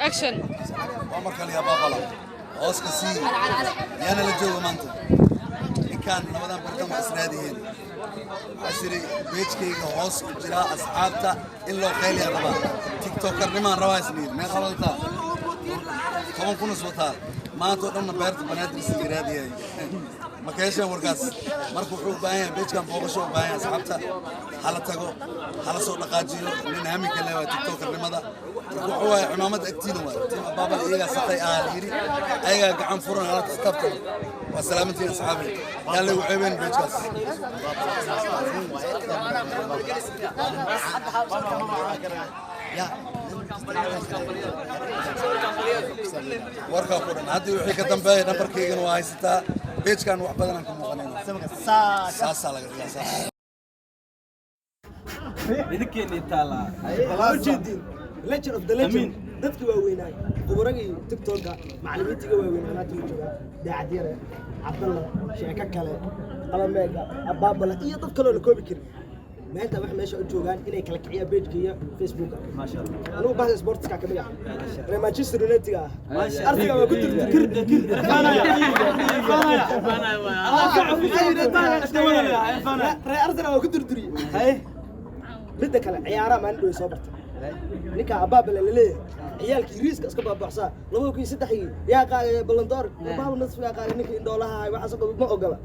Action. Waa marka la yaabaa hoos ka sii yaana la joogo maanta. Ninkaan labadan bartan waa israadiyeen. Waxaa siri page-kayga hoos u jiraa asxaabta in loo qayliya rabaa. Tiktokernimaan rabaa isniin meeqa wadataa? 10,000 is wataa. Maanta oo dhanna beerta Banaadir is raadiyay. Ma ka hesheen warkaas? Marka wuxuu u baahan yahay page-kan booqasho u baahan yahay. Asxaabta hala tago, hala soo dhaqaajiyo. Nin haminka leh waa tiktokernimada. Marka wuxuu waaye cimaamada agtiina waay. Team Abaabal iyagaa saqay ah la yidhi, ayagaa gacan furan, hala xisaabtamo. Waa salaamantiin asxaabi, yaan lagu ceebeen page-kaas. Warkaa ku dhan haddii wixii ka dambeeya nambarkaygana waa haysataa. Page-kan wax badan aan ka muuqanayna, saasaa laga dhigaa saas. Idinkeeni taalaa. Ujeedin legend of the legend, dadki waaweynaay, khubaragii TikToka, macallimiintiga waaweynaa maanta u joogaa, Daacadyare, Cabdalla, sheeko kale, Qalameega, Abaabala iyo dad kaloo la koobi karin. Maanta waxa meesha u joogaan inay kala kiciyaan page-ka iyo Facebooka. Maasha Allah. Anigu bahda sportska kamid ah, reer Manchester United ah, Arsenal waa ku turtay. Reer Arsenal waa ku durduriyey. Midda kale, ciyaaraha maalin dhow soo bartay ninka Abaabala laleeyahay, ciyaalkii riiska iska baabaxsaa 2003-dii yaa qaaday Ballon d'Or? Abaabal nasfigaa qaaday ninka indhoolaha ahay. Waxaas oo ma ogola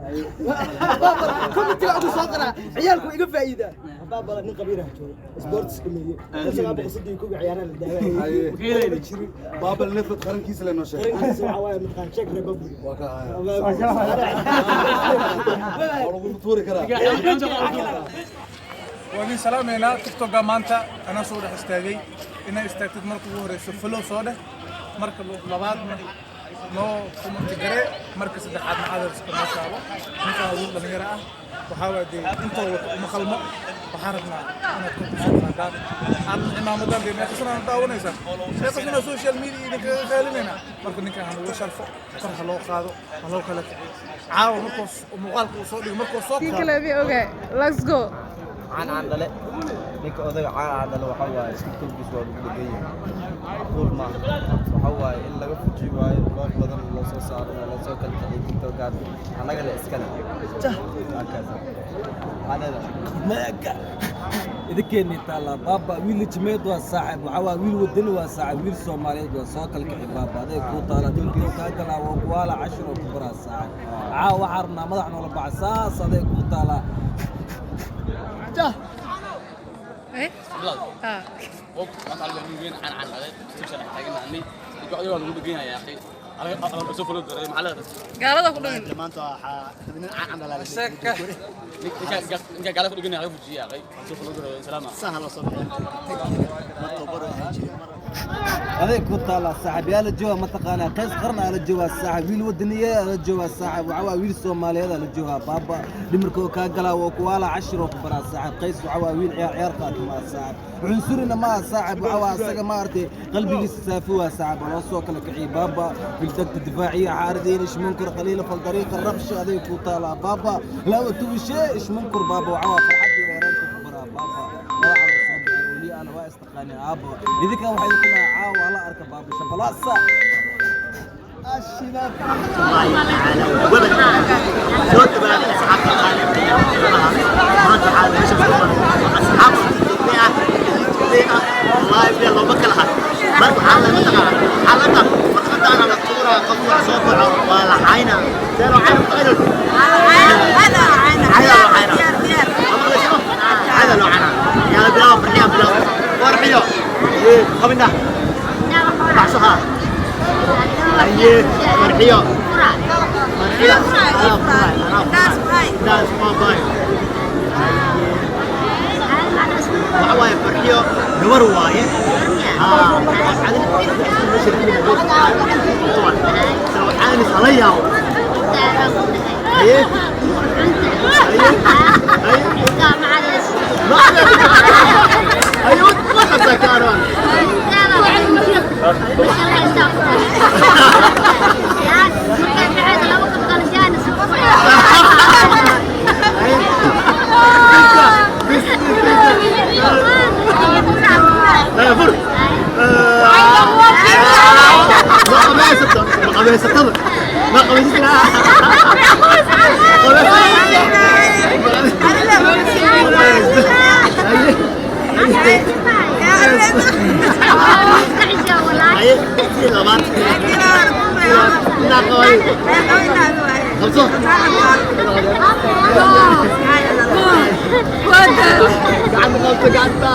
Abaabala. Comment-iga ugu soo qoraa ciyaalku iga faa'iidaa. Abaabala nin qabiiraha jooga, sports dhameeyey, 1931 ciyaaraha la daawayay jirin. Baabal nefad qarankiisa lenoo sheegay. Qarankiisa waxaa waaye mataqaan Czech Republic. Waa ka haya, waa lagu tuuri karaa. Waa idin salaamaynaa. TikToka maanta anaa soo dhex istaagay. Inaa istaagtid marka ugu horeyso, follow soo dheh, marka labaadna noo comment garee, marka saddexaadna adarska noo taabo. Ninkaan wiil dhalinyaro ah waxaa waa dee intoo wato uma qalmo. Waxaan rabnaa inaad kor kusoo qaadaan aan cimaamadan dee meeqa sanaan daawanaysaa, meeqa sanaa social media idinkaga qaalinayna. Marka ninkaan ha nagu sharfo, kor ha loo qaado, ha loo kala kiciyo. Caawa markuu muuqaalka uu soo dhigo, markuu soo Kii qaado. kale mi ogaay. Let's go. Caan caan dhale, ninka odaga caan caan dhale. Waxaa waaye TikTokgiis waa lagu dhegan yahay, macquul maaha. Waxaa waaye in laga fuji waayo, loo badan loo soo saaro oo lasoo kala kiciyo. TikTokaas annaga le iskale. Halkaas maxaa leedahay? Maaga idinkeeni taallaa. Baaba wiil jimeed waa saaxib, waxaa waa wiil wadani, waa saaxib, wiil Soomaaliyeed waa. Soo kala kici baaba, aday kuu taala. Dilkii kaa galaa waa kuwaala cashir oo ku baraa saaxib. Caawa waxaa rabnaa madax noola baxa, saas aday kuu taalaa. Eh? Ah. Maanta aniga nin weyn caan caan dhalay station dhex taagan ninka adiga waa lagu dhegan yahay akhi. Aniga soo follow garay, maxaa leedahay? Gaalada ku dhagan. Maanta waxaa nin caan dhalaa. Ninka gaalada ku dhegan yahay laga fujiye akhi, soo follow garay salaama. Saha loo soo bixiyo mar tababar ahaan jiray. Aday ku taalaa saaxib. Yaa la jooga mataqaanaa? Qays qarna la joogaa saaxib, wiil wadaniye la joogaa saaxib, waxaa waa wiil Soomaaliyeed la joogaa. Baaba dhimirka oo kaa galaa waa kuwaala cashir oo ku baraa saaxib. Qays waxaa waa wiil ciyaar ciyaar qaata ma saaxib, cunsurina ma saaxib. Waxaa waa asaga maartay qalbigiisa saafi waa saaxib. Loo soo kala kiciy baaba bildagta difaaciya xaaridiin ishmunkur qaliila fal dariiqa rabsha. Aday ku taalaa baaba, laa tubishe ishmunkur. Baaba waxaa waa farxad iyo reereenta ku baraa. Baaba madaxa loo soo bixiyo weli ana waa istaqaaneen. Aabo idinka waxaa idinku nahay caawa la arka baaba shabalaasa. الله تعالى وبركاته. Soo dhawaada asxaabta qaalimka maanta waxaa meesha ku asxaabta TikTok ah, YouTube ah, wallahi biya looma kala har. Marka waxaa la mataqaana, waxaa la taqaana warqadaana la tuuraa, qof wax soo baxo waa la xayna, see loo xayna mutaqaana? Xayna loo xayna, xayna loo xayna. Yaa bilaw farxiya, bilaw farxiyo qabina baxsaha. Aye farxiyo, farxiyo daas baabay. Waxa waaye farxiyo gabar waaye. Waxaan isla yaabo. Haye haye haye ايوه ما كانوا. فر. Qabso. Gacanta qabto, gacanta.